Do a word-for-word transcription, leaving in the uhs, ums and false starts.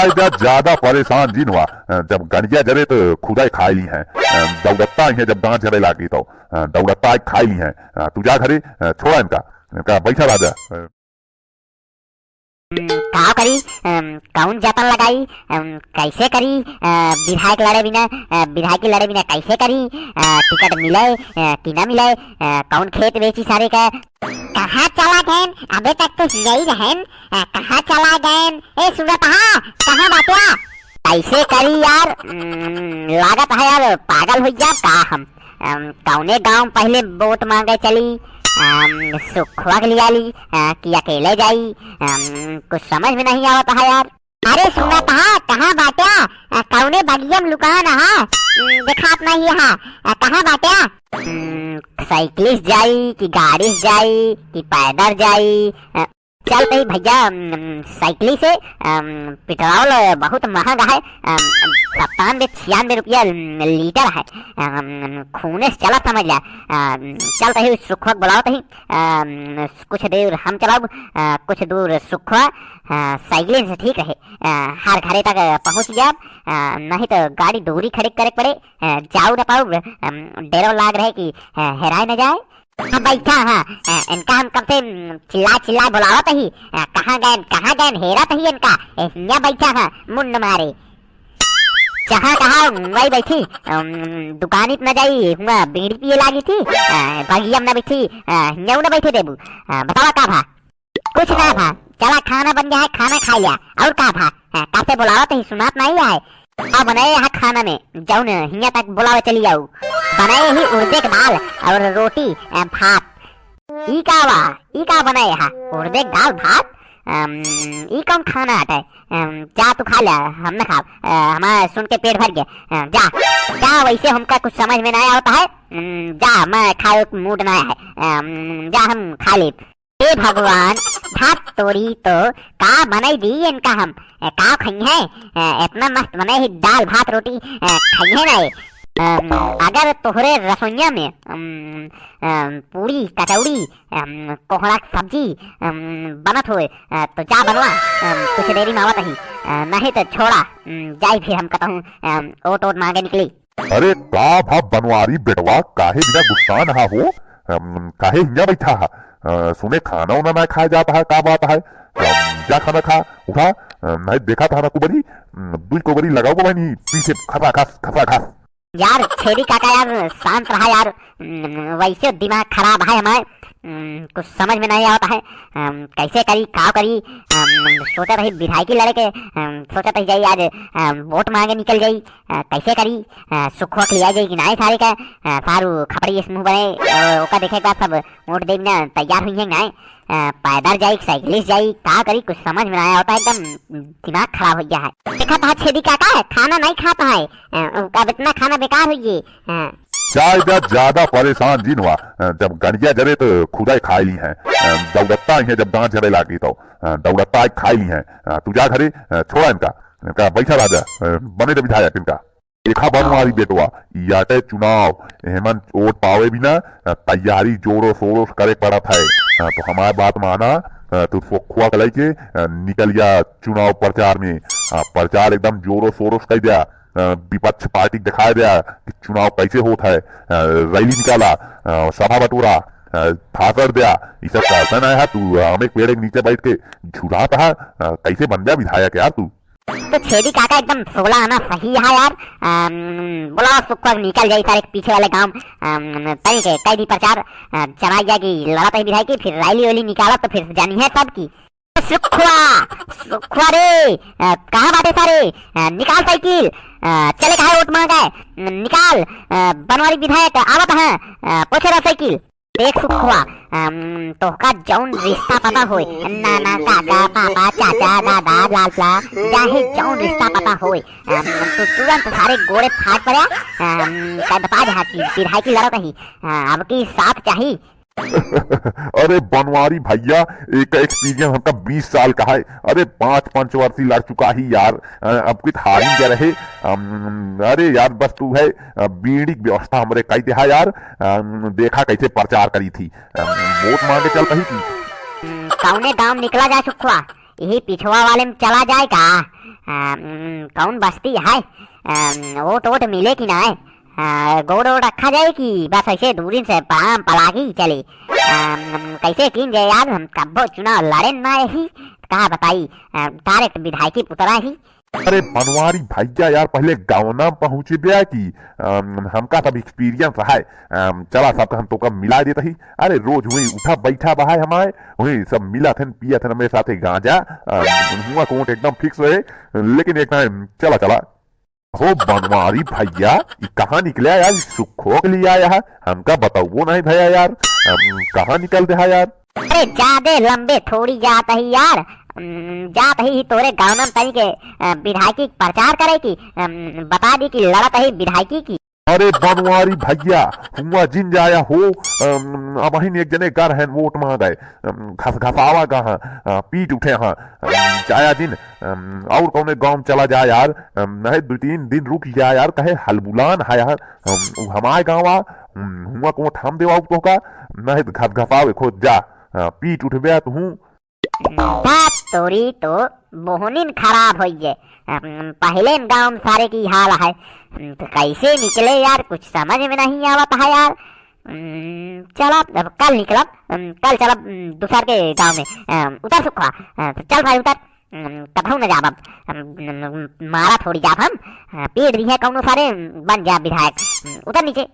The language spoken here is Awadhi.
जा, ज्यादा परेशान जिन हुआ। अ, जब गंजिया जरे तो खुदा ही खाए ली हैं। अ, दौड़त्ता ही है, जब गांठ जरे लागी तो, अ, दौड़त्ता ही खाए ली हैं। अ, तू जा घरे, अ, छोड़ा इनका, इनका बैठा राजा। अ, हम्म, का करी? अम, कौन जतन लगाई? अम, कैसे करी? अ, विधायक लड़े बिना, अ, विधायकी लड़े बिना कैसे करी? अ, टिकट मिले, अ, कि ना मिले? अ, कौन खेत बेची सारे का? कहाँ चला गएन? अबे तक तो यही रहेन। अ, कहाँ चला गएन? ए, सुनत हा? कहाँ बाटिया? कैसे करी यार? हम्म, लागत है यार, पागल हो जा का हम? अम, कौने गांव पहले वोट मांगे चली? अम, सुखवा के लिया ली, अ, कि अकेले जाई? अम, कुछ समझ में नहीं आवत है यार। अरे सुनत हा, कहाँ बाट्या? अ, कौने बगिया में लुकान हा? अम, देखात नहीं हा। अ, कहाँ बाट्या? अम, साइकिल से जाई कि गाड़ी से जाई कि पैदल जाई? अ, चल तही भैया, अम, साइकिल से, अम, पेट्रोल बहुत महंगा है, अम, सत्तानवे छियानवे रुपया लीटर है, अम, खूने से चला समझ ला। अम, चल तही सुखवा के बुलाओ तही, अम, कुछ दूर हम चलाओ, अ, कुछ दूर सुखवा, अ, साइकिल से ठीक रहे, अ, हर घरे तक पहुँच जाब, अ, नहीं तो गाड़ी दूरी खड़े करे पड़े, अ, जाऊ न पाऊ, अम, डरो लाग रहे कि, अ, हेराए न जाए। हाँ, बैठा हाँ। अ, इनका हम कब से, उम, चिल्ला चिल्ला बुलावत ही। अ, कहाँ गएन, कहाँ गएन, हेरत ही इनका। ए, हियाँ बैठा हाँ, मुंड मारे। जहाँ कहा वही बैठी। अम, दुकानी पे न जाई, हुआ बीड़ी पिए लागी थी। अ, बगिया में न बैठी, अ, हियाँ न बैठे देबू। अ, बतावा का भा? कुछ ना भा, चला खाना बन गया है, खाना खा लिया। और का भा? हाँ, कासे बुलावत ही, सुनात नहीं है। का बनाए यहाँ खाना में, जाऊ न हियाँ तक बुलावे चली जाऊ। बनाए ही उड़दे के दाल और रोटी, अ, भात। ई का बा? ई का बनाए हा? उड़दे के दाल भात? अम, ई कौन खाना हटे? अम, जा तू खा ले, हम ना खाब। अ, हमारा सुन के पेट भर गया। अ, जा, जा, वैसे हमका कुछ समझ में नहीं आवता है। अम, जा, मैं खाए के मूड ना है। अम, जा हम खा लेब। हे भगवान, भात तोरी तो का बनाई दी इनका हम, ए, का खइहें? ए, इतना मस्त बने ही दाल भात रोटी, ए, खइहें ना ये। अम, अगर तोहरे रसोइया में, अम, अम, पूरी, कचौड़ी, अम, कोहड़ा के सब्जी, अम, बनत होए, अ, तो जा बनवा, अम, कुछ देरी में आवत ही, अ, नहीं तो छोड़ा, अम, जाई फिर हम कतहूँ, अम, ओट ओट मांगे निकली। अरे का भा बनवारी बेटवा, काहे बिना गुस्सान हा हो? अम, काहे हियाँ बैठा हा? अ, सुने खाना उना ना खाए जाता है, का बात है? अम, जा खाना खा, उठा, अम, नहीं देखा था ना कुबरी, अम, दुई कुबरी लगाओ को बहनी, पीछे खसा खस, खसा खस। यार, छेदी काका यार, शांत रहा यार, अम, वैसे दिमाग खराब है हमारे, अम, कुछ समझ में नहीं आवता है, अम, कैसे करी, का करी, अम, सोचत ही विधायकी लड़े के, अम, सोचत ही जाई आज, अम, वोट मांगे निकल जाई, अ, कैसे करी? अ, सुखवा के लिया जाई कि नाय सारे का? अ, सारू खपड़ी इस मुंह बने, अ, ओका देखे के बाद सब वोट देवे ना तैयार हुई है नाय। अ, पैदल जाई, साइकिल से जाई, का करी? कुछ समझ में ना आवता है, एकदम दिमाग खराब हो गया है। देखा था छेदी काका, खाना नहीं खाता है, अ, अब इतना खाना बेकार हो गई। अ, चाहे जा ज्यादा परेशान जिन हुआ, अ, जब गंजिया जरे तो खुदा ही खाए ली हैं, अ, दौड़त्ता ही है, जब गांठ जरे लागी तो, अ, दौड़त्ता ही खाए ली हैं। अ, तू जा घरे, अ, छोड़ा इनका, इनका बैठा राजा, अ, बने दे विधायक इनका। देखा बनवारी बेटवा, ई आटे चुनाव, एहमन वोट पावे बिना, अ, तैयारी जोरों शोरों से करे पड़त है। अ, तो हमार बात माना, अ, तू सोखुआ के लइके, अ, निकल जा चुनाव प्रचार में। अ, प्रचार एकदम जोरों शोरों से कर द्या। अ, विपक्ष पार्टी के दिखाए द्या कि चुनाव कैसे होत है। अ, रैली निकाला, अ, सभा बटोरा, अ, भाषण द्या, ई सब करता ना है। तू, अ, आम एक पेड़ के नीचे बैठ के झुलात है, अ, कैसे बन जा विधायक यार तू? तो छेदी काका एकदम सोला आना सही है यार। अम, बोला सुखवा निकल जाई सारे पीछे वाले गांव, अम, तई के कई दी प्रचार, अ, चला गया कि लड़त ही विधायकी, फिर रैली वैली निकालत तो फिर जानी है सब की। सुखवा, सुखवा रे, अ, कहाँ बाटे सारे? अ, निकाल साइकिल, अ, चले कहाँ वोट मांगे? निकाल, अ, बनवारी विधायक आवत है, अ, पोछे रहा साइकिल। देख सुखवा, अम, तोहका जौन रिश्ता पता होए, नाना, काका, पापा, चाचा, दादा, लाला, चाहे जौन रिश्ता पता होए, अम, तू तुरंत सारे गोड़े फाट पड़े, अम, कद पाज हाथी, विधायकी लड़त ही, अ, अब की साथ चाही। अरे बनवारी भैया, एक experience हमका बीस साल का है। अरे पांच पंचवर्षी लड़ चुका ही यार, अ, अब कुछ हारी जा रहे। अम, अरे यार बस तू है, अ, बीड़ी की व्यवस्था हमरे कई देहा यार, अम, देखा कैसे प्रचार करी थी। अम, वोट मांगे चल रही थी। हम्म, कौने गांव निकला जाए सुखवा? यही पिछवा वाले में चला जाए का? अम, कौन बस्ती है? अम, वोट वोट मिले कि ना? अ, गोड़ वोड़ रखा जाए कि बस ऐसे दूरिन से पाम पलागी चली? अम, कैसे कीन जाए यार, हम कब्बो चुनाव लड़े ना ही, कहा बताई, अ, direct विधायकी पुतरा ही। अरे बनवारी भैया यार, पहले गाँव ना पहुँचे बे की, अम, हमका सब experience है। अम, चला सबका हम तोका मिला देत ही। अरे रोज वही उठा बैठा बहाय हमारे, वही सब मिलत हन, पियत हन हमरे साथे गांजा। अम, हुआ कोट एकदम fix रहे, लेकिन एक time चला चला। हो बनवारी भैया, ई कहाँ निकले यार, ई सुखो के लिए आया है, हमका बताओ नहीं भैया यार, अम, कहाँ निकल दे है यार? अरे जादे लंबे थोड़ी जात ही यार, अम, जात ही तोरे गाँव में तनी के, अ, विधायकी के प्रचार करे की, अम, बता दी कि लड़त ही विधायकी की। अरे बनवारी भैया, हुआ जिन जाया हो, अम, अबहिन एक जने घर हैं वोट मांगे, अम, घस घसावा गा हाँ, अ, पीट उठे हाँ, अम, जाया जिन, अम, और कौने गाँव चला जा यार, अम, नहीं दो तीन दिन रुक जा यार, कहे हलबुलान है यार, अम, उ हमारे गाँव आ, अम, हुआ को ठाम देवा तोहका, नहीं घस घसावे खोज जा, अ, पीट उठबे तुहूँ। बात तोरी तो बोहनिन खराब होइए। अम, पहले न गाँव में सारे की हाल है, अम, तो कैसे निकले यार, कुछ समझ में नहीं आवत है यार। अम, चला अब कल निकलब, अम, कल चलब, अम, दूसर के गाँव में, अम, उतर सुखवा, अ, तो चल भाई उतर, अम, कतहू न जाब अब, अम, मारा थोड़ी जाब हम, अ, पीट दी है कौनो सारे, बन जा विधायक, अम, उतर नीचे।